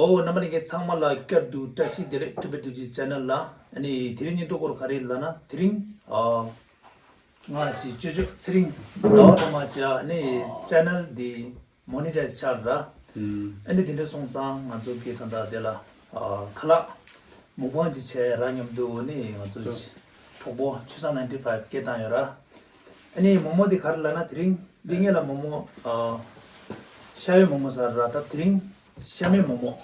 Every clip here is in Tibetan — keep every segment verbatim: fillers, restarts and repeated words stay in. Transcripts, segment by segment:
ཨོ། རྣམ་པ་ལྷན་རྒྱས་ཚང་མ་ལ་བསྐྱར་དུ་བཀྲ་ཤིས་བདེ་ལེགས། ཊི་བི་ཊུ་ཇི་ཆེ་ནལ་ལ། ཨ་ནི་དེ་རིང་ཉིན་ཐོ་སྐོར་ག་རེ་ལབ་ན། དེ་རིང་ཨ་ང་ཅིག་ཅོ་ཅོ་ཚེ་རིང་ཟླ་བ་སྒྲོལ་མ་ཟེར་ཨ་ནི་ཆེ་ནལ་འདི་མོ་ནི་ཊའིཛ་ཆགས་ར། ཨ་ནི་དེ་འདྲ་སོང་ཙང་ང་ཚོ་གི་ད་ལྟ་དེ་ལ་ཨ་ཁ་ལག་མུག་པང་ཅིག་བྱས་ར། མཉམ་དུ་ཨ་ནི་ང་ཚོ་གྲོགས་པོ་ཆོས་བཟང་ནའིན་ཊི་ཕའིབ་སྐད་བཏང་ཡོད་ར། ཨ་ནི་མོག་མོག་འདི་ག་རེ་ལབ་ན། དེ་རིང་འདི་ངེད་ལ་མོག་མོག་ཨ་ཤ་ཡོད་མོག་མོག་ཟེར་ར། ད་དེ་རིང་ཤ་མེད་མོག་མོག་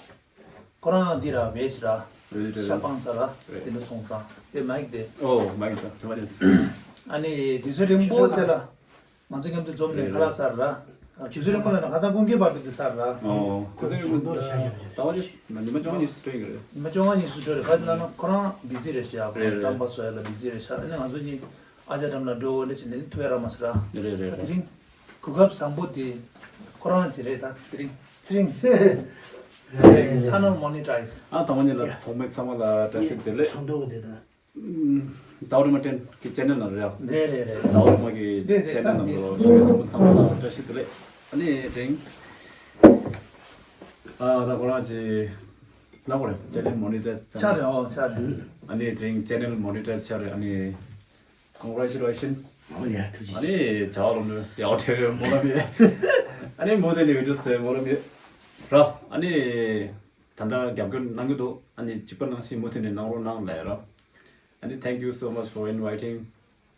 ཁོ་རང་འདི་ར་བེཇ་ར། རེད་རེད། ཤ་སྤང་ཚར་ར། རེད། དེ་འདྲ་སོང་ཙང་དེ་མ་ཡིག་དེ། ཨོ་མ་ཡིག་ད་དེ་མ་རེད། ཨ་ནི་དུས་ཚོད་རིང་པོ་བྱས་ལ་ང་ཚོ་མཉམ་དུ་འཛོམས་ནས་ཁ་ལག་ཟ་ར། དུས་ཚོད་རིང་པོ་ལ་ན་ཁ་སང་ཀུན་མཁྱེན་བར་དུ་དེ་ཟ་ར། ཨོ་དུས་ཚོད་རིང་པོ་ཟླ་བ་གཅིག་ཉི་མ་བཅོ་ལྔ་ཉིན་སུ་སྤྲོད་ཀྱི་རེད། ཉི་མ་བཅོ་ལྔ་ཉིན་སུ་སྤྲོད་རེད། ག་ཅི་ལབ་ན་ཁོ་རང་བི་ཛི་རེད་ཤག་རེད་རེད། རྩམ་པ་བཟོ་ཡ་ལ་བི་ཛི་རེད་ཤག་ཨ་ནི་ང་ཚོ་གཉིས་ཨ་ཅག་འགྲམ་ལ་འགྲོ་འོ་ལེ་བྱས་ནས་ཐུག་ཡ་རག་མ་སོང་ར། རེད་རེད་ད་དེ་རེད། རིང་གོ་སྐབས་བཟང་པོ་དེ་ཁོ་རང་ཅིག་རེད། ད་དེ་རིང་ཚེ་རིང་ཆེ་ནལ་མོ་ནི་ཊའིཛ། ཨ་དང་པོ་ཉིད་ལ་ཚོགས་མི་ཚང་མ་ལ་བཀྲ་ཤིས་བདེ་ལེགས། ཚོགས་འདུ་གི་དེ་དང་། ཟླ་བ་སྒྲོལ་མ་ཊེན་གི་ཆེ་ནལ་ནང་རེད་ཡ། རེད་རེད་རེད། ཟླ་བ་སྒྲོལ་མ་གི་དེ་དེ་ཆེ་ནལ་ནང་ལ་ཞུ་ཡ་ཚོགས་མི་ཚང་མ་ལ་བཀྲ་ཤིས་བདེ་ལེགས། ཨ་ནི་དེ་རིང་ཨ་ད་ཁོ་རང་ཅིག་ལབ་དགོས་རེད། ཆེ་ནལ་མོ་ནི་ཊའིཛ་ཆགས་རེད། ཨོ་ཆགས་རེད། ཨ་ནི་དེ་རིང་ཆེ་ནལ་མོ་ནི་ཊའིཛ་ཆགས་རེད། ཨ་ནི། Congratulations. ཨོ་ཡ་ཐུགས་རྗེ་ཆེ། ཨ་ནི་བྱ་བ་ལོ་ནི་ཡག་པོ་བྲལ་བའི་སྨོན་ལམ་ཡོད། ཨ་ནི་མུ་མཐུད་ནས་བི་ཌིའོ་བཟོས་སྨོན་ལམ་ཡོད་ར། ཨ་ནི་ད་ལྟ་རྒྱབ་སྐྱོར་གནང་གི་འདུག་ཨ་ནི་གཅིག་པ་ནང་བཞིན་མུ་མཐུད་ནས་གནང་རོགས་གནང་ལབ་ཡ་ར། ཨ་ནི་thank you so much for inviting.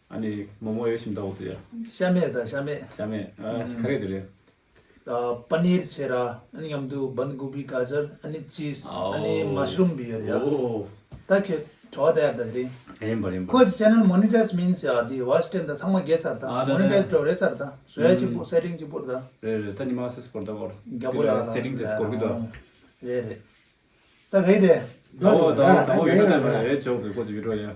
ཨ་ནི་མོག་མོག་ཡོད་བཞིན་ལྟ་བུ་དེ་ཡ། ཤ་མེད་ད་ཤ་མེད། ཤ་མེད་ཨ་ཤ་ཁ་རེད་དེ་རེད། པ་ནིར་བྱས་ར། ཨ་ནི་མཉམ་དུ་བན་གུ་བི་ག་ཇར། ཨ་ནི་ཅིས། ཨ་ནི་ཨོ། མ་ཤ་རུམ་བི་ཡོད་ཡ། ཨོ། ད་ཁྱོད་བྲོ་བ་ད་ཡར་ད་དེ་རིང་ཡིན་པ་ཡིན་པ། ཁོ་ཅི་ཆེ་ནལ་མོ་ནི་ཊའིཛ་མིན་སི་ཡ་དེ་ཝ་ཆི་ཊེམ་ད་ཚང་མ་རྒྱས་ཚར་ད། ཨ་མོ་ནི་ཊའིཛ་འགྲོ་རེད་ཚར་ད། བཟོ་ཡ་གཅིག་པོ་སེ་ཊིང་གཅིག་པོ་རེད་ད། རེད་རེད། ད་ཉི་མ་སེ་སི་པོར་ད་བར་རྒྱ་པོ་ལ་སེ་ཊིང་དེ་སྐོར་གི་ད། རེད་རེད། ད་ག་ཡི་དེ། ད་འོ་ད་འོ་ད་འོ་ཡོད་ད་ད་རེད་ཅོག་ཏུ་ཁོ་ཅི་བི་ཌིའོ་ཡ།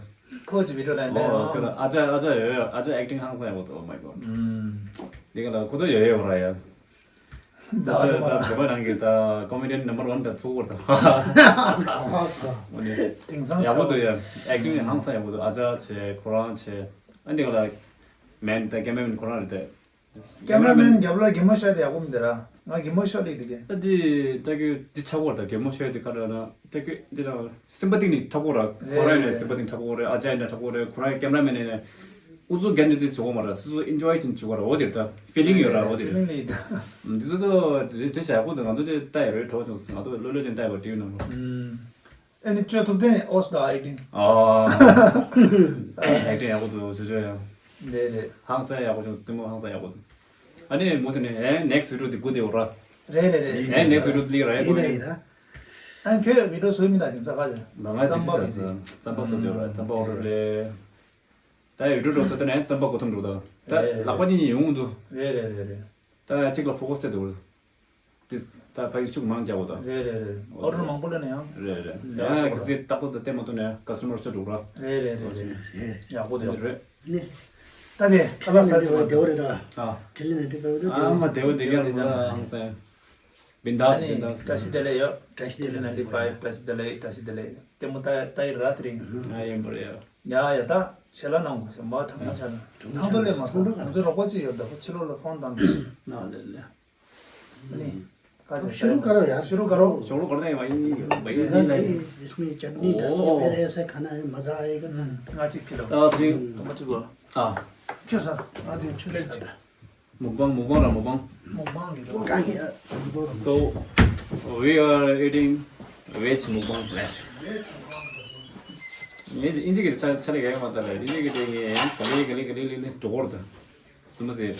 ཁོ་ཅི་བི་ཌིའོ་ལ་ཨོ་ཡིན་ད། ཨ་ཅག་ཨ་ཅག་ཡོད་ཡོད། ཨ་ཅག་ཨེག་ཊིང་ཧང་སང་ཡག་པོ་འདུག Oh my god. འདི་ག་ལ་ཁོ་ད་ཡོད་ཡོད་ར་ཡ། ད་ད་བོད་པ་ནང་གི་ད་ཀོ་མེ་ཌི་ཡན་ནམ་བར་ཝན་ད་ཚུགས་པར་ད། དེང་སང་ཡག་པོ་འདུག་ཡ། ཨེག་ཊིང་ཧང་སང་ཡག་པོ་འདུག་ཨ་ཅག་བྱས་ཁོ་རང་བྱས། ཨ་འདི་ག་ལ་མེན་ད་ཀེ་མེ་ར་མེན་ཁོ་རང་རེད་དེ། ཀེམ་ར་མེན་རྒྱབ་ལ་གད་མོ་ཤོར་དེ་ཡག་པོ་མི་འདུག་ར། ང་གད་མོ་ཤོར་ལེ་དེ་གས། ཨ་དེ་ལྟ་གི་དེ་ཆགས་པོ་ར། ད་གད་མོ་ཤོར་དེ་ག་རེ་ལབ་ན་ལྟ་གི་དེ་ར་སིམ་པ་ཐིག་ནི་ཐག་པོ་ར། ཁོ་རང་ཡིན་ན་སིམ་པ་ཐིག་ཐག་པོ་རེད། ཨ་ཅག་ཡིན་ན་ཐག་པོ་རེད། ཁོ་རང་ཀེམ་ར་མེན་ཡིན་ན་ཨུ་ཚུགས་རྒྱག་ནི་དེ་བྱེད་གོ་མ་ར། སོ་སོ་ཨིན་ཇོའི་ཅིག་བྱེད་གོ་ར། འོ་དེ་ད་ཕི་ལིང་ཡོད་ར། འོ་དེ་རེད། ཕི་ལིང་ལེ་ད། འདི་ཚོ་ད་དེ་དེ་བྱ་ཡག་པོ་འདུག་ང་ཚོ་དེ་ལྟ་ཡ་རེད་གྲོགས་ཆུང་སི་ང་ཚོ་ལོ་ལོ་ཅན་ལྟ་ཡ་པ་ཊི་ཝི་ནང་ལ། ཨ་ནི་ཅོ་ཐུབ་བསྟན་ཨོ་སི་ད་ཨེག་ཊིང་། ཨ། ཨེག་ཊིང་ཡག་པོ་འདུག་ཅོ་ཅོ་ཡ། རེད་རེད། ཧང་སང་ཡག་པོ་བྱུང་། གཏི་མུག་ཧང་སང་ཡག་པོ་འདུག་ཨ་ནི་མུ་མཐུད་ནས་ཨེ་ནེག་སི་ཊི་བི་ཌིའོ་དེ་སྒུག་བསྡད་ཡོད་ར། རེད་རེད་རེད། ཨེ་ནེག་སི་ཊི་བི་ཌིའོ་དེ་སླེབས་ར་ཡ། ཡིན་ད་ཡིན་ད། ཨ་ཁྱོད་བི་ཌིའོ་བཟོས་མི་ད་དེང་སང་ག་ཚོད། མ་ང་དེ་རྩམ་པ་ཟ་བི་ཟི། རྩམ་པ་བཟོ་བསྡད་ཡོད་ར། རྩམ་པ་འོ་རེད་ལེ། ད་ཡུ་ཊུབ་འགྲོ་ས་དེ་ནས་རྩམ་པ་གོ་ཐུབ་འགྲོ་ད། ད་རེད་རེད། ལག་པ་གཉིས་ཡོང་འདུག་རེད་རེད་རེད་རེད། ད་གཅིག་ལ་ཕོ་ཁ་སི་བསྟད་འདུག་དེ་ད་ཕ་ཡུལ་ཤུགས་མང་རྒྱག་དགོས་ད། རེད་རེད་རེད། ཨོ་ཌར་མང་པོ་ལ་ནས་ཡང་། རེད་རེད། ཡང་ཡང་ཆོག་གི་སི་ཏག་ཏག་ཏག་བལྟས་མ་ཐུབ་ནས་ཀ་སི་ཊ་མར་ཤོར་འགྲོ་ར། རེད་རེད་རེད་རེད། ཡག་པོ་འདུག་རེད། ནི། ད་དེ་ཁ་ལག་ཟ་ཅིག་བདེ་བོ་རེད་ད། ཨ། དྲི་ལི་ནས་དྲི་བ་འདུག་ཨ་མ་བདེ་བོ་བདེ་ག་མ་ཧང་སང་། བིན་དཱས་ཨ་ནི་བིན་དཱས། བཀྲ་ཤིས་བདེ་ལེགས་ཡོད། བཀྲ་ཤིས་བདེ་ལེགས་ནའིན་ཊི་ཕའིབ། བཀྲ་ཤིས་བདེ་ལེགས། བཀྲ་ཤིས་བདེ་ལེགས། ལྟད་མོ་ལྟ་ལྟ་ཡི་ར་དེ་རིང་། ང་ཡིན་པ་རེད། ཡ་ཡ་ད་ཞལ་ལག་གནང་དགོས་ཟེར་མ་དྲང་གནང་བྱ་ན། ཚང་དུ་སླེབས་མ་སོང་། ང་ཚོ་རོགས་པ་ཅིག་ཡོད་ད་ཁོ་ཕྱི་ལོགས་ལ་ཕོན་བཏང་དུས། ན་ལེ་ལེ། ཨ་ནི། ཀ་ཟེར། शुरू करो यार। शुरू करो। शुरू करते हैं भाई। भाई। इसमें चटनी डाल के फिर ऐसे खाना है, मजा आएगा ना। ང་གཅིག་ཁྱེར་རོགས། ཨ་དེ་རིང་། དུ་མ་གཅིག་གོ། ཨ། ཁྱོད་ས། ང་དེ་ཆུ་ལེན་གཅིག་མུག་པང་མུག་པང་ར་མུག་པང་། མུག་པང་རེད། So we are eating veg mukbang. Veg. ངས་ཨིན་ཇི་གི་ཆ་ཆ་ལེ་ག་ཡོད་མ་ད་ལེ། ཨིན་ཇི་གི་དེ་ངས་ག་ལེ་ག་ལེ་ག་ལེ་ག་ལེ་འགྲོ་གོ་ར་ད། སུ་མ་ཟེར།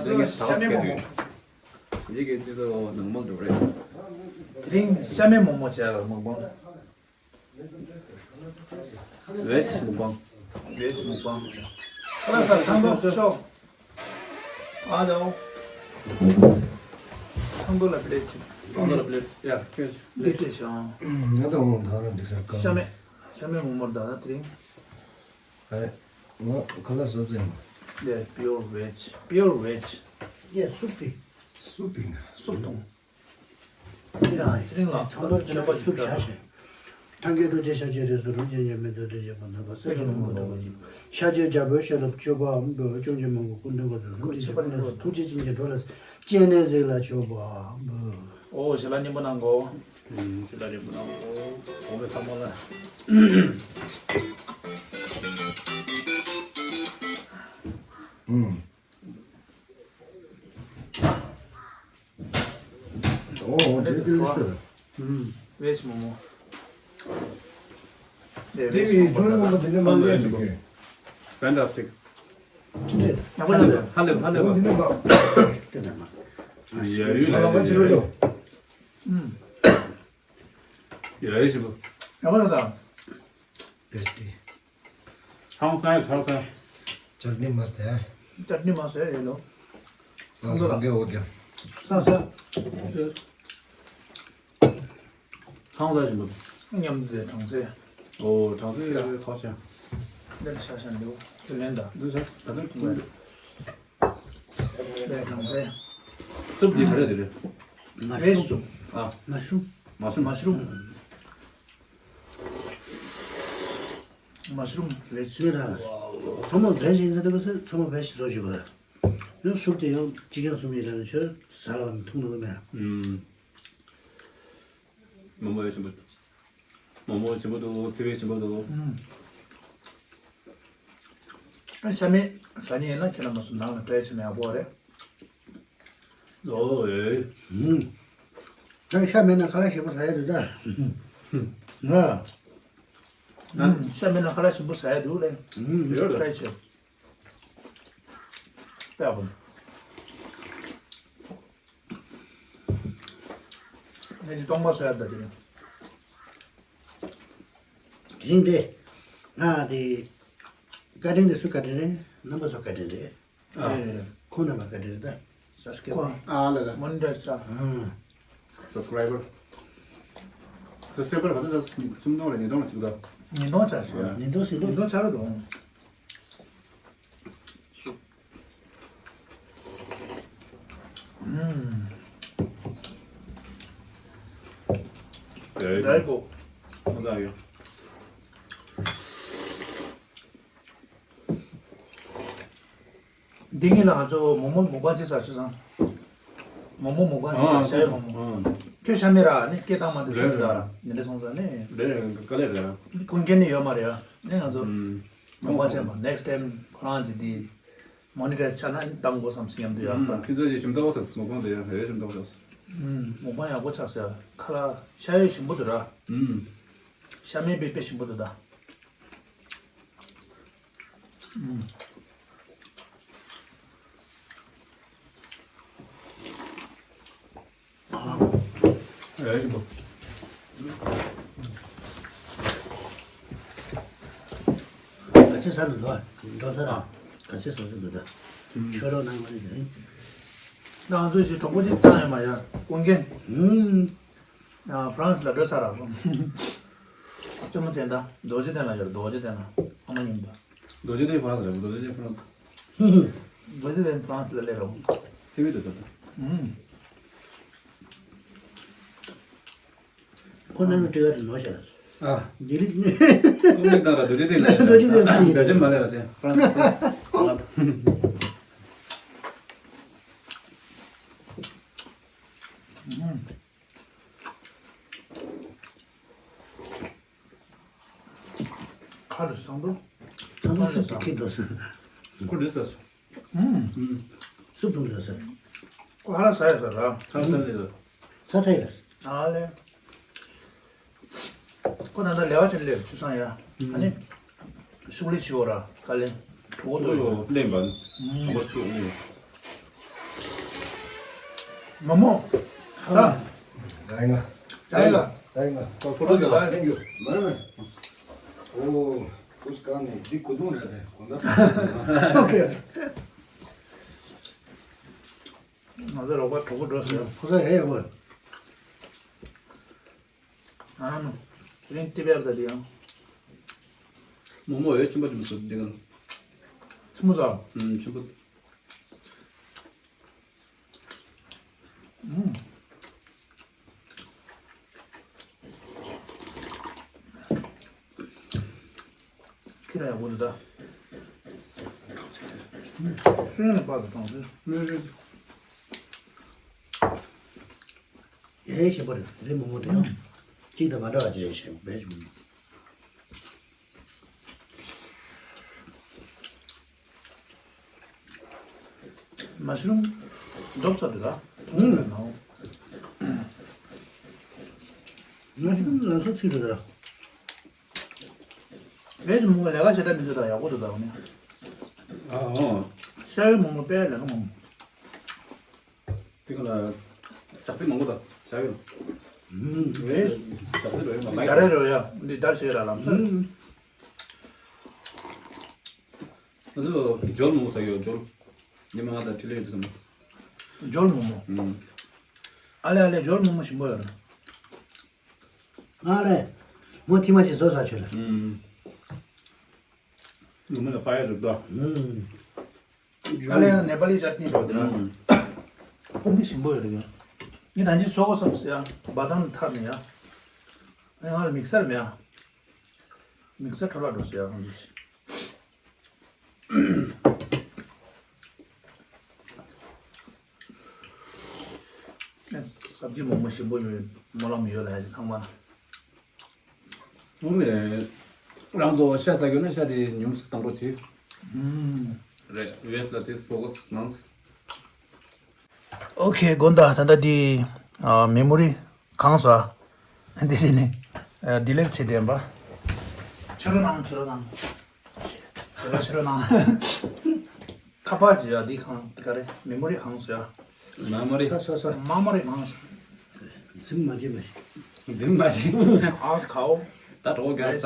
དེ་ངས་ཐག་སྐད་དུ། ཨིན་ཇི་གི་ཅི་ཚོ་ནང་མོལ་འགྲོ་རེད། དེ་རིང་ཤ་མེད་མོག་མོག་བྱས་ཡ་མུག་པང་། Veg mukbang. Veg mukbang. ཁ་ལག་ཟ་ཚང་མ་ཤོག་ཨ་དོ། ཚང་མ་ལ་པི་ལེཊ་གཅིག་ཚང་མ་ལ་པི་ལེཊ། ཡ་ཁྱོད། འདི་སྤྲད་ཤོག་ང་དང་འོང་ཐང་ར་འདི་ཟ་ཀ་ཤ་མེད། ཤ་མེད་མོག་མོག་ད་ན་དེ་རིང་། ཨེ། ང་ཁ་ལག་ཟ་ཙམ། Yeah, pure veg. Pure veg. Yeah, soup. Soup. སུབ་དང་། ཡ་ཚེ་རིང་ལགས། ཚོགས་འདུར་ཆོས་པ་སུབ་བཞག་ཞེས། ཐང་གའི་རྡོ་རྗེ་ཤཱཀྱའི་རིགས་སུ་རུ་ཅན་གྱི་མེ་ཏོག་རྡོ་རྗེ་པོ་ནག་པོ་གསེར་གྱི་ལྷུན་པོ་ལྟ་བུ་ཅིག་ཤཱཀྱའི་རྒྱལ་པོའི་ཤེས་རབ་སྤྱོད་པ་འབུལ། ཅོམ་ཆེན་མང་པོ་སྐུ་མདུན་ཁ་ཚུད་གསུམ་ཅན་གྱི་སྐུ་ལས་ཐུགས་རྗེ་ཅན་གྱི་འགྲོ་ལ་སྤྱན་ནས་གཟིགས་ལ་མཆོད་པ་འབུལ། ཨོ་ཞལ་ལག་སྙན་པོ་གནང་གོ། ཅི་ལྟར་རེད་པ་ན། འོ་མའི་ཚང་མ་ལ། ཨུམ། ཨོ་དེ་དེ་ཤོད། ཨུམ། ཝེཇ་མོ་མོ། དེ་དེ་ཝེཇ་མོ་མོ་ཇོན་མོ་མོ་དེ་ནས་མ་ལས་ཟེར་གི། Fantastic. ཧ་ལས་ཧ་ལས་པ། དེ་ནས་མ། ཡ་ཡུལ་ལ་ལ་ཅི་རོ་ཡོ། ཨུམ། ཡ་ཡུལ་ཞིག་གོ། ཡ་མ་ལ་དང་། Tasty. ཧང་སང་ཡོད་ཧང་སང་། ཅར་ནི་མ་ཟད། ཅར་ནི་མ་ཟད་ཡོད་ལོ། ང་ཚོ་རང་གི་འོ་རྒྱ། ས་ས། ཧང་སང་ཞིག་མ། མཉམ་དུ་དེ་གྲང་ཚལ། ཨོ་གྲང་ཚལ་ཁ་ཤ། འདིར་ཤ་ཤ་འདུག་ཁྱོད་ལེན་དང་། འདི་ཤ་ད་ལྟ་ཀུན་འདུག་ལས་གྲང་ཚལ། སུབ་འདི་ག་རེ་ཟེར་རེད། མ་རེད་ཤུ། ཨ། མ་ཤུ། མ་ཤུ། མ་ཤུ་རུམ། མ་ཤུ་རུམ་ཝེཇ། ཤེས་ར། ཚང་མ་བེ་ཞིག་འདི་འདུག་ཟེར་ཚང་མ་བེ་ཞིག་བཟོ་ཞིག་ར། ཡང་སུབ་དེ་ཡང་གཅིག་ཀྱང་སུབ་མེད་ར་ནི་ཆོས་ཟ་ལ་མི་འཐུང་ནོ་མེད། ཨུམ། མོག་མོག་ཡང་ཞིམ་པོ། མོག་མོག་ཞིམ་པོ་འདུག་སི་ཝེ་ཞིམ་པོ་འདུག་ཨུམ། ཨ་ཤ་མེད་ཟ་ནི་ཡིན་ན་ཁྱེད་རང་མ་སུ་ནང་ལ་ཊ་རའི་བྱས་ན་ཡག་པོ་རེད། ཨོ་ཨེ། ཨུམ། ད་ཤ་མེད་ན་ཁ་ལག་ཞིམ་པོ་ཟ་ཡ་འདུག་ད། ང་། ཨུམ། ཤ་མེད་ན་ཁ་ལག་ཞིམ་པོ་ཟ་ཡ་འདུག་ལེ། ཨུམ། ཡོད་རེད། ཊ་རའི་བྱས། པའི་བུ། ངས་འདི་སྟོང་པ་བཟོ་ཡ་ད་དེ་རིང་། དེ་རིང་དེ། ང་དེ། བཀའ་དྲིན་དེ་སུ་བཀའ་དྲིན་རེད། རྣམ་པ་ཚོ་བཀའ་དྲིན་རེད། ཨ། ཁོང་རྣམ་པ་བཀའ་དྲིན་རེད་ད། སབ་སི་ཀེ་རེབ། ཁོ། ཨ་ལ་ལ། མོ་ནི་ཊའི་ཛི་ད། ཨ། སབ་སི་ཀེ་རེབ་པར། སབ་སི་ཀེ་རེབ་པར་ག་ཚོད་ཆགས། སུམ་སྟོང་རེད། ཉིས་སྟོང་ལ་གཅིག་ད། ཉིས་སྟོང་ཆགས་སོང་། ཉིས་སྟོང་ཟིན་འདུག་ཉིས་སྟོང་ཆགས་རེད་དོ། ཨུམ། ལྡག་གོ། ཨ་ཙང་ཡོད། འདི་གཉིས་ལ་ང་ཚོ་མོག་མོག་མོག་པང་བྱེད་ས་ཆུ་སང་། མོག་མོག་མོག་པང་བྱེད་ས་ཨ་ཤ་ཡོད་མོག་མོག་ཨ། ཁྱོད་ཤ་མེད་ར་ནི་སྐད་བཏང་མ་འདི་ཆུ་མི་འདུག་ར་ནི་ལས་སོང་ས་ནི། རེད་རེད་དཀའ་ལས་རེད། ཀུན་མཁྱེན་ནི་ཡོད་མ་རེད་ཡ་ནི་ང་ཚོ། ཨུམ། མོག་པང་བྱེད་མ་ནེག་སི་ཊའིམ་ཁོ་རང་གྱིས་འདི་མོ་ནི་ཊའི་ཛི་ཆགས་ན་བཏང་དགོས་བསམ་སོང་མཉམ་དུ་ཡ་ཁ་ལ། ཁྱེད་ཚོ་ཡི་ཞིམ་ཐག་པ་ཟ་སོང་མོག་པང་དེ་ཡ་ཧེ་ཞིམ་ཐག་པ་ཟ་སོང་། ཨུམ། མོག་པང་ཡག་པོ་ཆགས་སོང་ཡ་ཁ་ལག་ཤ་ཡོད་ཞིམ་པོ་འདུག་ར། ཨུམ། ཤ་མེད་པའི་དཔེ་ཞིམ་པོ་འདུག་ད། ཨུམ། ཨ། ཨེ་ཞིམ་པོ། ག་ཚོད་ཟ་འདུག་ལོ། འགྲོ་ས་ར། ག་ཚོད་ཟ་ཟ་འདུག་ད། ཆོས་ལོ་ནང་ལ་རེད། ང་ཚོ་ཞིག་གྲོགས་པོ་གཅིག་ཚང་ཡོད་མ་ཡ། ཀུན་མཁྱེན། ཨུམ། ཨ། ཧྥ་རན་སི་ལ་འགྲོ་ས་ར། རྩེད་མོ་རྩེ་ད། རྡོ་རྗེ་གདན་ལ་ཡོད་རེད། རྡོ་རྗེ་གདན་ལ། ཨ་མ་ཉིམ་ད། རྡོ་རྗེ་གདན་ཧྥ་རན་སི་རེད། རྡོ་རྗེ་གདན་ཧྥ་རན་སི། རྡོ་རྗེ་གདན་ཧྥ་རན་སི་ལ་སླེབས་རོགས། སི་ཝི་དུ་ད་ད། ཨུམ། ཁོ་ནང་ལ་སྤྲེལ་ཀ་དེ་ནོར་བཞག་ལ། ཨ། ཉི་ལིག་ནི། ཀུན་མཁྱེན་དང་ར་རྡོ་རྗེ་གདན་ལ། རྡོ་རྗེ་གདན་ལ། རྡོ་རྗེ་མ་ལས་བ་ཅན་ཧྥ་རན་སི། ཨུམ། ཁ་ལ་སང་དོ། ཐང་དོ་སུབ་ཀྱི་ཁྱི་འགྲོ་སོང་། ཁོ་འདྲི་ལ་སོང་། ཨུམ། སུབ་འགྲོ་ལ་སོང་། ཁོ་ཧ་ལ་ས་ཡ་ས་ར། ས་ས་ལེ་ལ། ས་ས་ཡ་ལ། ཨ་ལེ། ཁོ་ད་ལྟ་ལས་བ་ཅན་ལེ་ཆུ་སང་ཡ། ཨ་ནི། ཤུགས་ལས་ཆེ་བོ་ར་དཀའ་ལས། གྲོགས་པོ་ལོ་ཡོད། ལེན་པ། ཨུམ། ཨ་མ་སུ་ཨུ། མ་མོ། ཨ། ད་ཡིན་ན། ད་ཡིན་ན། ད་ཡིན་ན། ད་ཕོ་ཏོ་ག་ལ། Thank you. མ་རེད་མ་རེད། ཨོ། ཁུ་སི་ཀ་ནས་འདི་གོ་དུང་རེད་རེད་གོ་ན། ཨོ་ཁེ། ང་ཚོ་རོགས་པ་གྲོགས་པོ་འགྲོ་ཟེར། ཕོ་ས་ཧེ་ཡོད། ཨ་མ། དེ་རིང་ཏི་བེར་ད་དེ་ཡང་། མོག་མོག་ཡོད་ཆུན་པོ་ཆུན་པོ་སུབ་འདི་ག་ཆུན་པོ་ད། ཨུམ་ཆུན་པོ། ཨུམ། ཁྱི་ར་ཡག་པོ་འདུག་ད། སུན་ནས་པར་དུ་གཏོང་ཟེར། མི་རེད། དེ་ཞིམ་པོ་རེད། དེ་རིང་མོག་མོག་དེ་ཡང་གཅིག་དང་མ་འདྲ་བ་ཅིག་རེད་ཤག་བེ་ཇི་མོག་མོག་མ་ཤི་རུམ་རྡོག་ཙམ་རེད་ད། ཐུང་ཐུང་རེད་ནའོ། མ་ཤི་རུམ་ལ་སོ་ཚིག་རེད་ད། བེ་ཇི་མོག་མོག་ལས་ཀ་བྱེད་སྟངས་མི་འདུག་ད། ཡག་པོ་འདུག་ད་འོ་ནི། ཨ་ཨོ། ཤ་ཡོད་མོག་མོག་དཔེ་ལས་ཀ་མང་། དེ་ག་ལ་ཞག་ཚི་མང་པོ་དང་ཞག་ཡོད། ཨུམ། རེད། ཞག་ཚི་རོ་ཡོད་མ་ད་རེ་རོ་ཡ། འདི་ད་ཤེས་ར་ལམ་སང་། ཨུམ། ང་ཚོ་འཇོལ་མང་པོ་ཟ་ཡོད་འཇོལ། ཉི་མ་ང་དང་འཕྲིན་ལས་ཡོད་དུས་ཙམ། འཇོལ་མང་པོ། ཨུམ། ཨ་ལེ་ཨ་ལེ་འཇོལ་མང་པོ་ཞིམ་པོ་ཡོད་ར། ཨ་ལེ། མོ་ཐི་མ་ཅིག་བཟོ་ས་ཆོད་ལ། ཨུམ། ངོ་མ་ལ་པ་ཡ་རུ་དོ། ཨུམ། ད་ལན་ནེ་པ་ལི་ཅ་ཊི་ནི་འགྲོ་དེ་ན། ཨུམ། འདི་ཞིམ་པོ་ཡོད་རེད། ངས་ད་ཅི་སོ་གོ་བསམ་སི་ཡ། བ་དམ་ཐར་ནི་ཡ། ཨ་ང་ལ་མིག་སར་མེད་ཡ། མིག་སར་འཕྲོ་བརླག་འགྲོ་སི་ཡ། སབ་ཇི་མང་པོ་ཞིམ་པོ་ཡོད། སྨོན་ལམ་ཡོད་ལ་ཡ་ཅི་ཚང་མ། ཨུམ། རང་ཚོ་ཤ་ཟ་རྒྱུ་ན་ཤ་དེ་ཉུང་སུ་བཏང་རོགས་གྱིས། ཨུམ། རེད། Where's the taste focus months? ཨོ་ཁེ། དགོངས་དག་ད་ལྟ་དེ་མེ་མོ་རི་གང་སོ་ཨ། འདི་ཞིག་ནི་ཌི་ལིཊ་བྱེད་བསྡད་པ། ཕྱི་རོལ་ནང་ཕྱི་རོལ་ནང་། ཕྱི་རོལ་ཕྱི་རོལ་ནང་། ཁ་པར་གྱི་ཡ་འདི་གང་ག་རེ་མེ་མོ་རི་གང་སོ་ཡ། མ་མོ་རི། ས་ས་ས། མ་མོ་རི་གང་སོ། འཛིན་མ་བྱེད་མ་བྱེད། འཛིན་མ་བྱེད། ཨ་ཁའོ། ད་གྲོགས་རྒྱག་ས།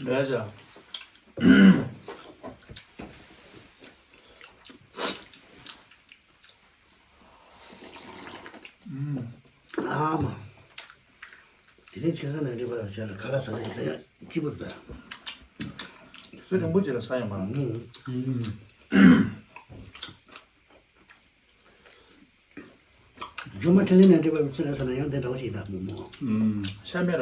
འདྲ་ཅག་ཨ་མ། དེ་རིང་ཆུ་ཚོད་ནང་འགྲིག་པ་ལ་བྱས་ལ་ཁ་ལག་ཟ་ནས་ཟ་ཡ་སྐྱིད་པོ་འདུག་སུ་རིང་པོ་ཅིག་ལ་ཟ་ཡ་མ་རེད། ཇོ་མོ་ཁྲི་ལིན་ནས་འགྲིག་པ་ཚུར་ལ་ཟ་ན་ཡང་དེ་འདྲ་བོ་ཞིག་འདུག་མོ་མོ། ཤ་མེད་ར།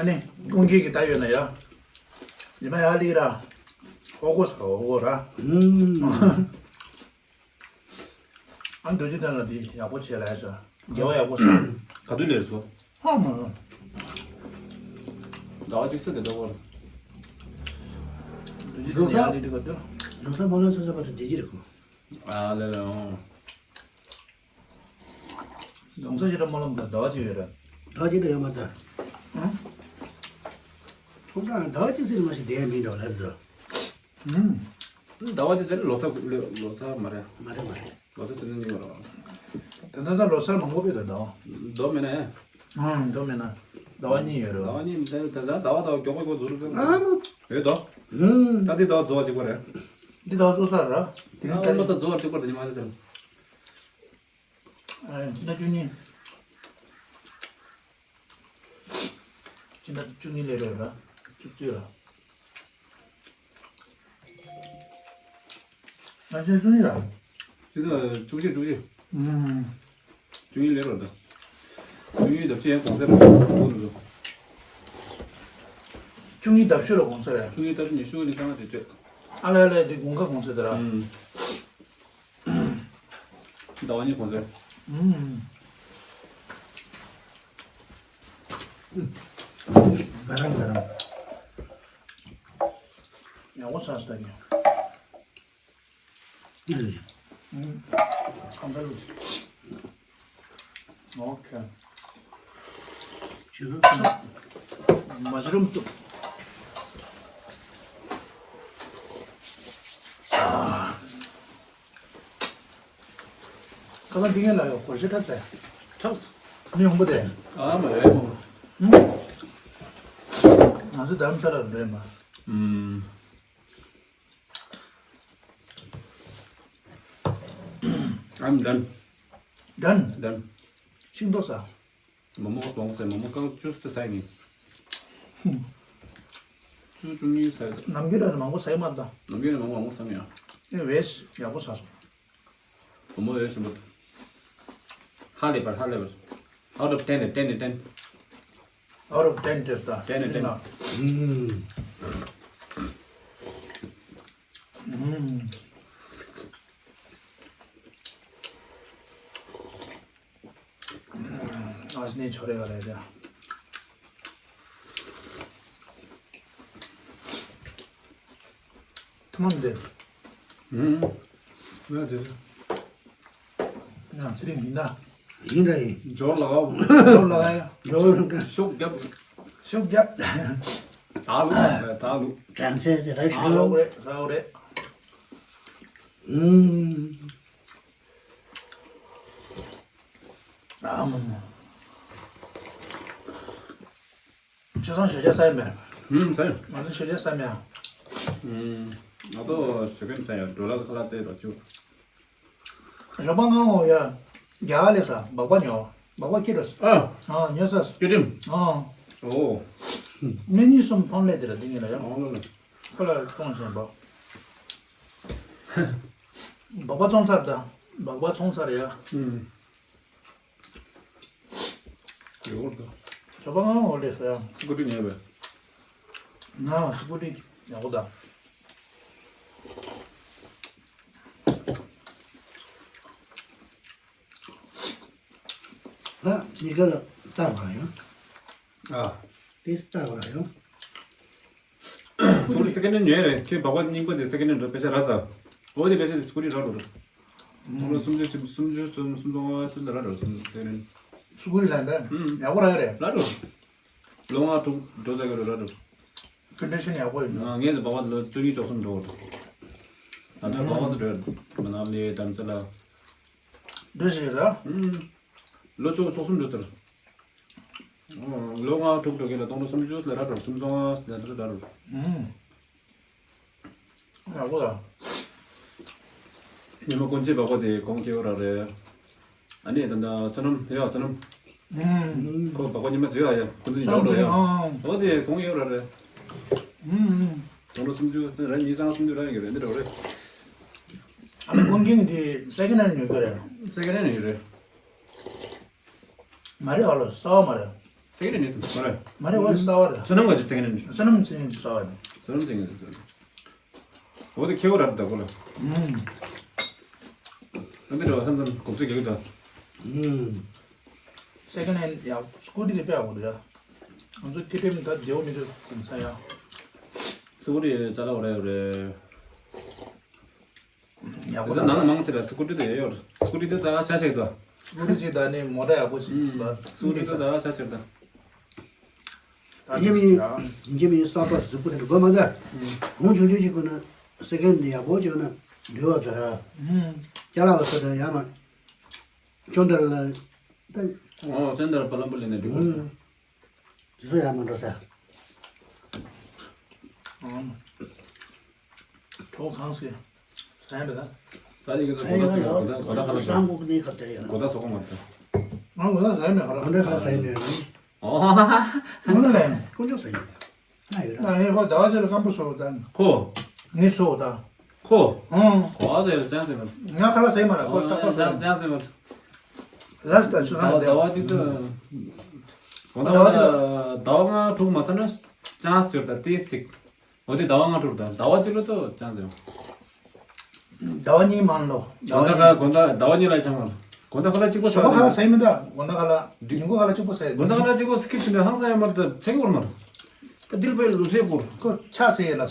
ཨ་ནི་ཀུན་མཁྱེན་གྱི་ད་ཡོད་ན་ཡ། ཉི་མ་ཡ་ལི་ར། ཧོ་གོ་ས་ཧོ་གོ་ར། ཨ་འདུ་བྱེད་ལྡན་ལ་འདི་ཡག་པོ་བྱས་ལ་ཡ་ཆ། དགེ་བ་ཡག་པོ་བྱས། ག་དུས་ལས་སོ། ཧ་མ། ཟླ་བ་གཅིག་ཚོད་དེ་འདྲ་བོར། འདུ་བྱེད་ལྡན་ལ་ཡ་འདི་འདི་ག་དུས། རྫོང་སར་སྨོན་ལམ་ཚོགས་ཚོགས་པ་དང་བདེ་སྐྱིད་རེད་ཁོ། ཨ་ལེ་ལེ་ཨོ། རྫོང་སར་ཞེ་དྲག་སྨོན་ལམ་དང་ཟླ་བ་གཅིག་ཡོད་རེད། ཟླ་བ་གཅིག་དང་ཡོད་མ་རེད། ཨང་། ཁོང་ཚོ་ཟླ་བ་གཅིག་ཙམ་མ་ཞིག་བསྡད་མི་འདྲ་བ་ལབ་འདུག་ཨང་། ཟླ་བ་གཅིག་ཙམ་ལོ་གསར་ལོ་གསར་མ་རེད། མ་རེད་མ་རེད། ལོ་གསར་ཚུན་ཚོད་གཉིས་པ་རེད། ད་ལྟ་ད་ལོ་གསར་མང་པོ་བས་ད་ཟླ་བ། མདོ་མེད་ན་ཡང་། ཨང་། མདོ་མེད་ན་ཟླ་བ་གཉིས་ཡོད་རེད། ཟླ་བ་གཉིས་ད་ད་ཟླ་བ་ཟླ་བ་མགྱོགས་པོ་མགྱོགས་པོ་འཛུགས་རུ་ཨ་མ། ཡོད་དོ། ཨང་། ད་འདི་ཟླ་བ་རྫོགས་པ་གཅིག་པ་རེད། འདི་ཟླ་བ་རྫོགས་ཚར་ར། དེ་རིང་ད་ཨ་མ་ད་རྫོགས་པ་གཅིག་པ་རེད་ཉི་མ་ཤར་ཚར། ཨ། སྤྱི་ཟླ་བཅུ་གཉིས། སྤྱི་ཟླ་བཅུ་གཉིས་ལས་རེད་ལ། བཅུ་གཅིག་ལ། ཨ། སྤྱི་ཟླ་བཅུ་གཉིས་ལ། སྤྱི་ཟླ་བཅུ་གཅིག་བཅུ་གཅིག་ཨུམ། བཅུ་གཉིས་ལས་རེད་ད། བཅུ་གཉིས་ལ་བཅས་གོང་ཚད་རེད་ད། བཅུ་གཉིས་ཟླ་བཞི་ལ་གོང་ཚད་རེད། བཅུ་གཉིས་ཟླ་བཞི་ཉི་ཤུ་ནི་གསང་བ་དེ་བཅས། ཨ་ལེ་ཨ་ལེ་དེ་དགུན་ཁ་གོང་ཚད་དེ་ར། ཨུམ། ཟླ་བ་གཉིས་གོང་ཚད། ཨུམ། ག་རམ་ག་རམ། ཡག་པོ་ཆགས་སོང་ད་ངས། ཨུམ། ཁམ་པ་ལུགས། ཨོ་ཁེ། ཆུ་ཚོད་གསུམ། མ་ཤི་རུམ་སུབ། ཁ་སང་འདི་ངས་ལ་ཡོད་སྒོར་གཞས་འཁྲབ་ཟེར། འཁྲབ་སོང་། མི་ཡོང་པོ་དེ། ཨ་མ་རེད་མོ། ཨུམ། ང་ཚོ་རྡ་རམ་ས་ལ་ལ་འགྲོ་ཡིན་པ། ཨུམ། I'm done. Done. Done. ཤིང་ཏོག་ཟ། མོག་མོག་ཟ་མོག་ཟ་མོག་མོག་རྐང་བཅུ་ཙམ་ཟ་ཡིན། བཅུ་བཅུ་གཉིས་ཟ། ནམ་རྒྱུན་ལ་མང་པོ་ཟ་ཡི་མ་རེད་ད། ནམ་རྒྱུན་ལ་མང་པོ་མང་པོ་ཟ་མི་ཡ། ཨེ་ཝེས་ཡག་པོ་ཟ་སོང་། བུ་མོ་ཡོད་ཞུ་མོ། High level, high level. Out of ten, ten, ten. Out of ten just that. Ten, ten. Mm. Mm. आज नहीं छोड़ेगा राजा। ཐུབ་མ་མི་འདུག་ཨུམ། ང་ཚེ་རིང་ཡིན་ད། ཡིན་ད་ཡིན། འབྱོར་ལ་གའོ། འབྱོར་ལ་ག་ཡ། འབྱོར། ཤུགས་རྒྱབ། ཤུགས་རྒྱབ། ད་ལུག་ད་ལུག་གྲངས་ཚད་དེ་ར་ད་ལོག་ཤོད། རེད་ད་ལོག་རེད། ཨུམ། ཨམ། ཆུ་སང་ཞོད་རྒྱག་ས་ཡིན་པས། ཧུམ་ས་ཡིན། ང་ཚོ་ཞོད་རྒྱག་ས་མེད་ཨ། ཧུམ། ང་ཚོ་ཞོད་མཁན་ས་ཡིན་འགྲོ་ལ་ཁ་ལག་དེ་རོ་ཆུ། ཞོགས་པ་ང་འོ་ཡ། རྒྱ་གར་ལས་ས་སྦག་སྦག་ཉོ། སྦག་སྦག་སྐྱིད་འགྲོ་ས། ཨ། ཨ་ཉོ་ས། སྐྱིད་ཁྲིམས། ཨ། ཨོ། མི་གཉིས་གསུམ་ཕོན་ལས་དེ་ལ་འདི་གཉིས་ལ་ཡ། ཨོ་ལ་ལ། ཁོ་ལ་གཏོང་བཞིན་པ། སྦག་སྦག་བཙོང་ས་རེད་ད། སྦག་སྦག་བཙོང་ས་རེད་ཡ། ཧུམ། ཡོད་དོ། ཞོགས་པ་ང་འོ་ལས་ས་ཡ། སི་ཀུ་ཊི་ཉོས་པས། ང་སི་ཀུ་ཊི་ཡག་པོ་ད། ལ་གཉིས་ཀ་ལ་རྟགས་པར་ཡང་། ཨ། དེ་རྟགས་པར་ཡང་། སི་ཀུ་ཊི་སེ་ཀེན་ཌ་ཧེན་ཌ་ཉོས་རེད། ཁྱོད་སྦག་སྦག་རྙིང་པ་དེ་སེ་ཀེན་ཌ་ཧེན་ཌ་རེད། པེ་ཤ་རག་ཚར། འོ་དེ་པེ་ཤ་དེ་སི་ཀུ་ཊི་རག་འགྲོ་རེད། སྟོང་ལོ་སུམ་ཅུ་སུམ་ཅུ་སུམ་སུམ་ཚོ་ལྔ་ཚོད་ལ་རག་འགྲོ་སི་ཀུ་ཊི་སེ་ཀེན་ཌ་ཧེན་ཌ། སི་ཀུ་ཊི་ལ་འདི་ཡག་པོ་རག་གི་རེད། རག་འགྲོ། ལོ་ལྔ་དྲུག་འགྲོ་ཚར་གི་རེད་རག་འགྲོ། ཀོན་ཌི་ཤན་ཡག་པོ་ཡོད་ན། ངས་སྦག་སྦག་ལོ་བཅུ་གཉིས་བཅུ་གསུམ་འགྲོ་གི་རེད། ད་ལྟ་སྦག་སྦག་ཚོ་འགྲོ་ཡོད་རེད། མ་ན་ལི་དྷ་རམ་ས་ལ། འགྲོ་བཞིན་རེད། ལོ་བཅུ་བཅུ་གསུམ་འགྲོ་ཚར། ལོ་ལྔ་དྲུག་འགྲོ་གི་ལ་སྟོང་ལོ་སུམ་ཅུ་ལ་རག་འགྲོ། སུམ་ཅུ་སོ་ལྔ་ལ་རག་འགྲོ། ཡག་པོ་ལ། ཉི་མ་ཀུན་གཅིག་སྦག་སྦག་དེ་གོང་སྐྱེ་བོ་ར་རེད། ཨ་ནི་ད་ལྟ་བསོད་ནམས་དེ་ཡ་བསོད་ནམས། ཁོ་སྦག་སྦག་ཉི་མ་གཅིག་ཡ་ཡ་ཀུན་གཅིག་ཉོ་འགྲོ་ཡ། འོ་དེ་གོང་སྐྱེ་བོ་ར་རེད། སྟོང་ལོ་སུམ་ཅུ་ར་ཉི་ཤུ་སུམ་ཅུ་ར་ཡོད་རེད། འདི་འགྲོ་རེད། ཨ་ནི་ཀུན་མཁྱེན་དེ་སེ་ཀེན་ཌ་ཧེན་ཌ་ཉོ་གི་རེད། སེ་ཀེན་ཌ་ཧེན་ཌ་ཉོ་རེད། མ་རེད་ཨ་ལོ་གསར་པ་མ་རེད། སེ་ཀེན་ཌ་ཧེན་ཌ་ཉོས་སམ་མ་རེད། མ་རེད་ཨོ་གསར་པ་རེད། བསོད་ནམས་ག་ཅི་སེ་ཀེན་ཌ་ཧེན་ཌ་ཉོས། བསོད་ནམས་ཚེ་རིང་གི་གསར་པ་རེད། བསོད་ནམས་ཚེ་རིང་གི་གསར་པ། འོ་དེ་ཁེ་བོ་ར་ད་གོ་ལ། ཨུམ། ཨ་འདི་འདྲ་བ་བསམ་བསམ་གོམས་ཚོད་རྒྱག་གི་འདུག་ཨུམ། སེ་ཀེན་ཌ་ཧེན་ཌ་ཡ་སི་ཀུ་ཊི་དེ་དཔེ་ཡག་པོ་འདུག་ཡ། ང་ཚོ་ཁེ་ཕན་ད་བདེ་བོ་མི་འདུག་གོམས་ས་ཡ། སི་ཀུ་ཊི་ཅ་ལག་འོ་ར་ཡོད་རེད། ཡག་པོ་ད་ནང་མང་ཆེ་ལ་སི་ཀུ་ཊི་དེ་ཡོད། སི་ཀུ་ཊི་དེ་ད་ཆ་ཆེ་གི་ད། སི་ཀུ་ཊི་ཅིག་ད་ནི་མོ་ཊ་ཡག་པོ་ཅིག་ད། སི་ཀུ་ཊི་དེ་ད་ཆ་ཆེ་གི་ད། ཡིན་གྱི་མིན་ཡིན་གྱི་མིན་གསར་པ་གཟིགས་པོ་རེད་དགོས་མ་ད། ཧུང་ཆུང་ཆུང་ཅིག་ཁོ་ན་སེ་ཀེན་ཌ་ཡག་པོ་ཅིག་ན་འདུལ་བ་ད་ར། ཅ་ལག་བ་ཚོ་ད་ཡག་མ། ཅོན་ཏར་ལ་ད། ཨོ་ཅོན་ཏར་པ་ལམ་པོ་ལེན་ནས་འདུལ་བ་ད། དེ་ཚོ་ཡང་མ་འགྲོ་ས། གྲོགས་གང་སྲིད། ཟ་ཡ་མེད་ད། ད་ཡིན་གྱི་ཚོ་གོ་ད་ཟ་གོ་ད་གོ་ད་ཁ་ལ་ཟ། སང་གོ་ནི་ཁ་ད་ཡ། གོ་ད་ཟ་གོ་མ་ད། ང་གོ་ད་ཟ་ཡ་མེད་ཧ་ར། གོ་ད་ཁ་ལ་ཟ་ཡ་མེད་ནི། ཨོ། གོ་ད་ལ་ཡ། དཀོན་མཆོག་ཟ་ཡ་མེད། ང་ཡོད་ར། ད་ངས་ཁོ་ཟླ་བ་ཚེ་ལ་སྐམ་པོ་བཟོ་ད། ཁོ། ངས་བཟོ་ད། ཁོ། ཨང་། གོ་བ་ཟེར་ཅང་ཟེར་མ། ང་ཁ་ལག་ཟ་ཡི་མ་ར་ཁོ་ཏག་ཏག་ཟ་ཡི་མ། ཅང་ཟེར་མ། ལས་ད་ཆུ་ཟ་ཟླ་བ་ཟླ་བ་གཅིག་ཏུ། གོང་ཟླ་བ་ཟླ་བ་གཅིག་ལ། ཟླ་བ་ལྔ་དྲུག་མ་ཟ་ན་ཅང་ཟེར་ད་ཏེ་སིག་འོ་དེ་ཟླ་བ་ལྔ་དྲུག་དང་ཟླ་བ་གཅིག་ལ་ཏོ་ཅང་ཟེར། ཟླ་བ་གཉིས་མང་ལོ། ཟླ་གོང་ཟླ་བ་ཁ་གཉིས། གོང་ཟླ་ཟླ་བ་གཉིས་ལ་ཆང་མ། གོང་ཟླ་ཁ་ལག་གཅིག་པོ་ཟ་ཟླ་བ་ཁ་ལག་ཟ་ཡི་མི་ད་གོང་ཟླ་ཁ་ལག་ཉིན་གུང་ཁ་ལག་གཅིག་པོ་ཟ་ཡི། གོང་ཟླ་ཁ་ལག་གཅིག་པོ་སི་ཀིབ་བྱས་ན་ཧང་སང་ཡ་མ་རེད་ད་ཆེ་གི་བོར་མ་རེད། ད་དིལ་བའི་ལུས་སེ་བོར། ཁོ་ཆ་ཟེ་ཡ་ལ།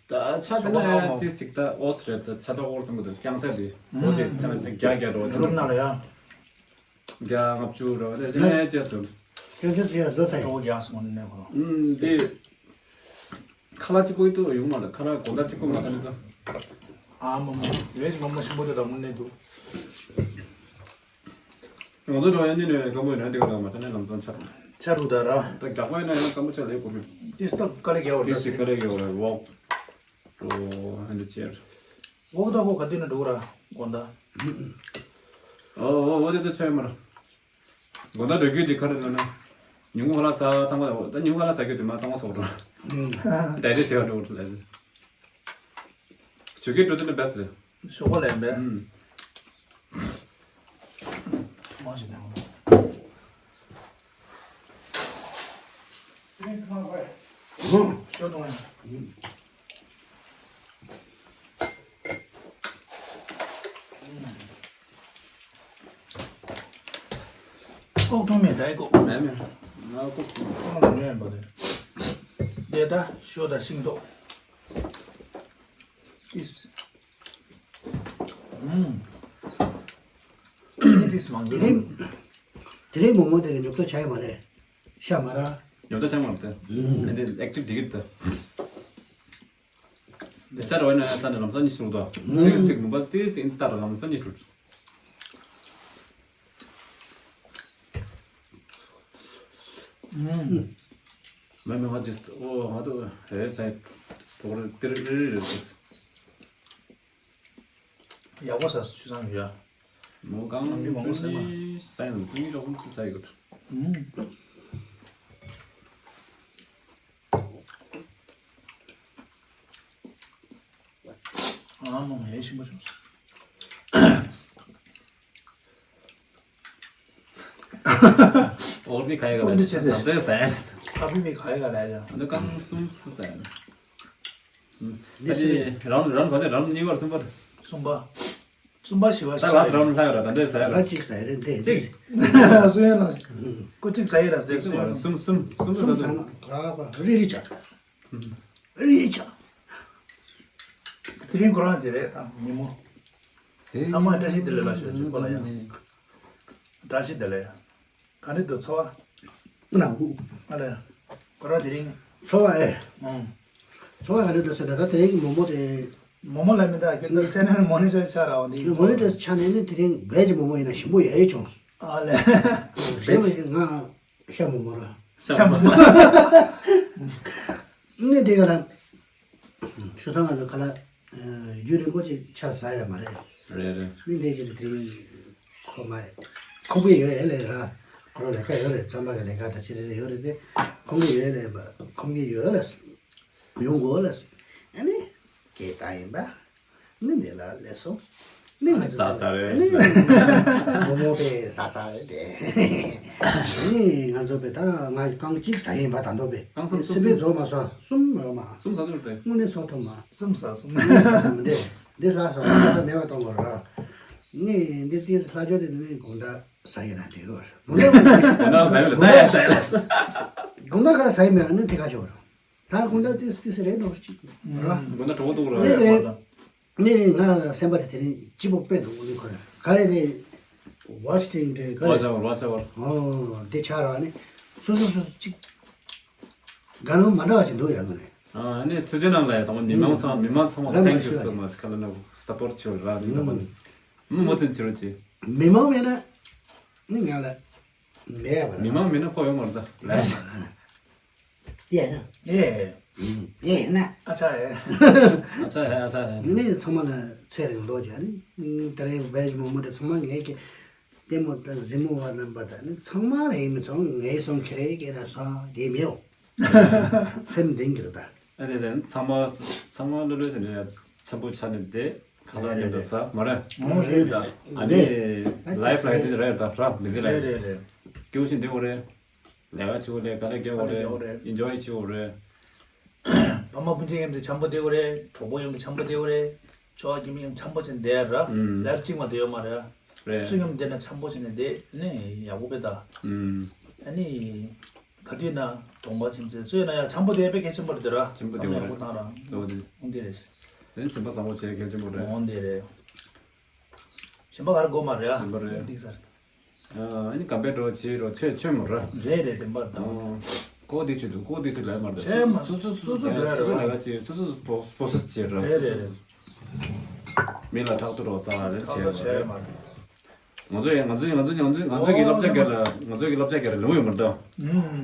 ད་ཆ་ཟེར་ན་ཅིས་ཅིག་ད་ཨོ་སི་རེད་ད་ཆ་ད་ཨོ་སི་མོ་ད་རྐྱང་ཚད་དེ་ཨོ་དེ་ཅང་ཅང་རྒྱ་རྒྱ་རོ་ཅང་རུམ་ནང་ལ་ཡ། རྒྱ་ལྔ་བཅུ་རོ་དེ་ཅང་ཅེས་སོ། རྐྱང་ཚད་ཅི་ཡ་བཟོ་ཐལ། ཨོ་རྒྱ་སོང་ནས་ཁོ་རོ། ཨུམ་དེ་ཁ་ལག་གཅིག་པོ་ཡིན་དུ་ཡོང་མ་ལ་ཁ་ལག་གོང་ད་གཅིག་པོ་མ་ཟ་ནི་ད། ཨ་མ་མ་རེད་ཅི་མ་མ་ཞིམ་པོ་དེ་ད་དངོས་གནས་འདུག་ང་ཚོ་འགྲོ་ཡ་ནི་ནས་སྐམ་པོ་ཡིན་ན་དེ་ག་ལ་མ་ཆ་ནས་ལམ་སང་ཆ། ཆ་རུ་ད་ར། ད་རྒྱག་པ་ཡིན་ན་ཡང་སྐམ་པོ་ཆ་ལས་གོ་མི། ཏིས་ཏོ་ཀ་ལེ་གེ་འོ་ཏིས་ཏི་ཀ་ལེ་གེ་འོ་ཝོག་རོ་ཧན་ཆེར། ཝོག་ད་ཧོ་ག་དེ་ན་འགྲོ་ར་གོ་ད། ཨོ་ཨོ་ཨོ་དེ་དེ་ཚོད་མར། དགོང་དག་འགྲོ་རྒྱུ་དེ་ག་རེ་ལབ་ན། ཉིན་གུང་ཁ་ལག་ཟ་ཚང་མ་ད་ཉིན་གུང་ཁ་ལག་ཟ་རྒྱུ་དེ་མ་ཚང་མ་སོགས་འགྲོ། ད་རེ་བྱེད་པ་འགྲོ་འགྲོ་ལ། ཇོ་ཁའི་འགྲོ་དེ་ནི་བེ་སི་རེད། ཞོགས་པ་ལས་འབད། ཨུམ། མ་ཞིག་ནས། ཞོགས་དང་། ཨུམ། ལྐོག་ཐུང་མེད་ད་ཨེ་ལྐོག་མེད་མེད། ང་ལྐོག་ཐུང་། ལྐོག་མེད་པ་རེད། དེ་ད་ཞོ་དང་ཤིང་ཏོག་ཏིས། ཨུམ། ཅི་ནི་ཏིས་མང་དེ་རིང་། དེ་རིང་མོག་མོག་དེ་གི་ཉོབ་ཏོ་ཆགས་ཡོད་མ་རེད། ཤ་མ་ར། ཉོབ་ཏོ་ཆགས་མ་རེད་དེ། ཨུམ། དེ་ཨེག་ཊིབ་དེ་གི་ད། ཤ་ར་བའི་ན་ཡ་ས་ནས་ལམ་སང་ཉི་ཤུ་རུ་དོ། ཨུམ། ཏིས་སིག་མུ་པ་ཏིས་ཨིན་ཏར་ལམ་སང་ཉི་ཤུ། ཨུམ། མེ་མེ་ཧ་ཇིས་ཨོ་ཧ་དོ་ཧེ་སའི་ཕོག་རེ་ཏིར་རི་རི་རི་ཏིས། ཡག་པོ་ཟ་སུ་ཆུ་སང་ཡོད། མོ་གང་ནང་མི་མང་པོ་ཟ་མ། ས་ཡང་ཀུན་ཞོགས་སུམ་ཅུ་ས་ཡི་གོ། ཨུམ། ཨ་མ་མ་ཡེ་ཞིམ་པོ་བྱུང་སོང་། ཨོར་མི་ཁ་ཡ་ག་ལ་ཨོར་མི་ཆེ་ཏེ། ད་ལྟའི་ཟ་ཡ་ལ་ས། ཨ་བི་མི་ཁ་ཡ་ག་ལ་ཡ། ཨ་ད་ཀང་སུམ་སུ་ཟ་ཡ་ལ། ཨ་ནི་རང་རང་ག་ཚད་རང་གཉིས་པར་གསུམ་པར། གསུམ་པ། གསུམ་པ་བཞི་པ་ད་ལ་ས་རང་ལྷ་ཡོད་ར་ད་ལྟའི་ཟ་ཡ་ལ། ང་གཅིག་ཟ་ཡ་རེད་འདི། གཅིག་སུ་ཡ་ལ། ཁོ་གཅིག་ཟ་ཡ་ལ་ཟེར་གསུམ་ཡ་ལ། གསུམ་གསུམ་གསུམ་གསུམ་ཟ་ཟ་ན་ག་པ་རི་རི་ཆ། རི་ཆ། དེ་རིང་ཁོ་རང་ཅི་རེད་ད་ཉིན་མོ། ཨེ། ཨ་མ་བཀྲ་ཤིས་བདེ་ལེགས་ལ་ཞུ་ཅིག་ཁོ་ལ་ཡང་། བཀྲ་ཤིས་བདེ་ལེགས། ག་འདྲ་འདུག་ཚོར་བ། ན་ཧུ། ཨ་ལེ། ཁོ་རང་དེ་རིང་། ཚོར་བ་ཨེ། ཨང་། ཚོར་བ་ག་འདྲ་འདུག་ཟེར་ན་ད་དེ་རིང་གི་མོག་མོག་དེ། མོག་མོག་ལ་མི་ད་ཁྱོད་ད་ཚེ་ན་མོ་ནི་ཊར་ཆགས་ར་བ་འདི་མོ་ནི་ཊར་ཆགས་ནས་ནི་དེ་རིང་བེ་ཇི་མོག་མོག་ཡིན་ན་ཞིམ་པོ་ཡོད་ཡོད་བྱུང་། ཨ་ལེ། གཞན་པ་ཞིག་ང་ཤ་མོག་མོག་ར། ཤ་མོག་མོག་ནི་དེ་ག་ལ། ཆུ་ཚང་ང་ཚོ་ཁ་ལག་རྒྱུན་རིང་པོ་ཅིག་ཆར་ཟ་ཡ་མ་རེད། རེད་རེད། མི་འདི་ཅིག་དེ་ཁོ་མ་ཁོང་གི་ཡོད་ཨེ་ལས་ར། ཁོ་རང་ལས་ཀ་ཡོད་རེད། རྩམ་པ་གི་ལས་ཀ་དང་ཅི་རེ་རེ་ཡོད་རེད་དེ། ཁོང་གི་ཡོད་ལས་ཁོང་གི་ཡོད་ལས་ཡོང་དགོས་ལས་ཨ་ནི་སྐད་བཏང་ཡིན་པ། ནི་འདི་ལ་ལས་སོ། ནི་ང་ཚོ་ཟ་ཟ་རེད། ནི་མོག་མོག་པས་ཟ་ཟ་རེད་དེ། ནི་ང་ཚོ་པས་ད་ང་རྐང་གཅིག་ཟ་ཡིན་པ་ད་འདོད་པས། རྐང་གསུམ་སྲིད་པའི་རྫོགས་མ་སོང་གསུམ་ཡོད་མ། གསུམ་ཟ་ཐུབ་དེ། དངོས་གནས་ཚོགས་ཐུབ་མ། གསུམ་ཟ་གསུམ། འདི་འདི་ལྷག་སོང་ད་མེད་པ་གཏོང་དགོས་ར། ནི་འདི་ཏིས་ལྷག་ཅོ་དེ་ནི་དགོང་དག་ཟ་ཡིན་ན་དེ་ཡོད་ར། དགོང་དག་ཟ་ཡིན་ལ་ཟ་ཡ་ཟ་ཡ་ལ། དགོང་དག་ག་ལ་ཟ་ཡིན་མེད་ནི་དེ་ག་ཆོག་ར། ད་དགོང་དག་ཏིས་ཏིས་རེད་ནོ་ཅིག་ར། དགོང་དག་གྲོགས་འདུག་ར། ནི་དེ་རེད། ནི་ང་སེམས་པ་དེ་དེ་རིང་སྐྱིད་པོ་དཔེ་འདུག་ནི་ཁོ་ར་ག་རེ་དེ་ཝ་ཆི་ཊིང་དེ་ག་རེ། ཝ་ཆ་ཝར་ཝ་ཆ་ཝར། ཨོ་དེ་ཆགས་ར་ནི་སོ་སོ་སོ་སོ་ཅིག་ག་ནོ་མ་འདྲ་བ་ཅིག་འདུག་ཡ་ནི། ཨ་ནི་ཐུགས་རྗེ་གནང་ལ་ཡ་དང་པོ་མི་མང་ཚང་མི་མང་ཚང་མ་ལ་thank you so much ཁ་ལ་ན་སཔོར་ཊི་བྱོས་ར་ནི་དང་པོ་ནི་མི་མང་མཐུན་བྱེད་རོགས་གྱིས། མི་མང་མེད་ན་ནི་ང་ལ། མེད་པ་རེད། མི་མང་མིན་ན་ཁོ་ཡོང་མ་རེད་ད་ལས། ཡེ་ན། ཡེ། ཡེ་ན། ཨ་ཆ་ཡེ། ཨ་ཆ་ཡེ་ཨ་ཆ་ཡེ། ངས་ཚང་མ་ལ་ཚེ་རིང་ལོ་རྒྱུས་ནི་ད་རེས་བེ་ཇི་མོག་མོག་དེ་ཚང་མ་ངས་ཀྱི་ལྟད་མོ་དང་གཟིགས་མོ་བ་རྣམ་པ་དང་ནི་ཚང་མ་ལ་ཡིན་མི་ཚང་ངས་སོང་ཁེ་རེ་ཀེ་ན་སོང་དེ་མེའོ། སེམས་ལྡན་གྱི་རེད་ད། ཨ་དེ་ཟེར་ཚང་མ་ཚང་མ་ལོ་ལོ་ཟེར་ནས་ཆེན་པོ་ཆ་ནས་བསྡད། ཁ་ལག་ཉོ་འདྲ་ཟ་མ་རེད། ཨོ་རེད་ད། ཨ་ནི་ལའིབ་ལ་དེ་རེད་ད་ར་མི་ཟེར་རེད་རེད་རེད། སྐྱིད་པོ་ཞིག་འདུག་རེད། ལས་ཀ་བྱེད་དགོས་རེད། ལས་ཀ་བྱེད་དགོས་རེད། ཨིན་ཇོའི་བྱེད་དགོས་རེད། ཕ་མ་སྤུན་མཆེད་མཉམ་དུ་འཆམ་པོ་བསྡད་དགོས་རེད། གྲོགས་པོ་མཉམ་དུ་འཆམ་པོ་བསྡད་དགོས་རེད། ཕྱོགས་ཁག་མི་མཉམ་འཆམ་པོ་བྱས་ནས་བསྡད་ར། ལའིབ་གཅིག་མ་བསྡད་ཡོད་མ་རེད། རེད། ཚུལ་མཉམ་བསྡད་ན་འཆམ་པོ་བྱས་ནས་བསྡད་ནི་ཡག་པོ་དཔེ་ད། ཨ་ནི། ག་དུས་ན་གྲོང་པ་ཁྱིམ་མཚེས་ཚོས་ན་ཡང་འཆམ་པོ་དེ་དཔེ་གལ་ཆེན་པོ་རེད་དེ་ར། ཆེན་པོ་དེ་བསམ་བློ་ཡག་པོ་བཏང་ར། གཙོ་བོ་དེ། འོང་དེ་རེད། དེ་ནི་སེམས་པ་བཟང་པོ་བྱེད་གལ་ཆེན་པོ་རེད། འོང་དེ་རེད། གཞན་པ་ག་རེ་དགོས་མ་རེད་ཨ། གཞན་པ་རེད། འདི་ཟེར། ཨ་ནི་གམ་པའི་འགྲོ་བྱེད་རོགས་ཆོས་ཆོས་མོ་ར། རེད་རེད་དེ་འབར་དང་། ཀོ་དེ་ཆོས་དུ་ཀོ་དེ་ཆོས་ལས་མ་རེད། ཆོས་མ་སུ་སུ་སུ་སུ་རེད་སུ་སུ་རེད། ལས་ཀ་བྱེད་སུ་སུ་སྤོ་སྤོ་སུ་བྱེད་ར། རེད་རེད་རེད། མི་ལ་ཐག་ཏུ་རོགས་ས་རེད། ཐག་ཏུ་བྱེད་མ་རེད། ང་ཚོ་ཡང་ང་ཚོ་ང་ཚོ་ང་ཚོ་ང་ཚོ་གི་སློབ་གྲྭ་སྒེར་ལ་ང་ཚོ་གི་སློབ་གྲྭ་སྒེར་ལ་ལུང་ཡོད་མ་རེད་ད། ཨུམ།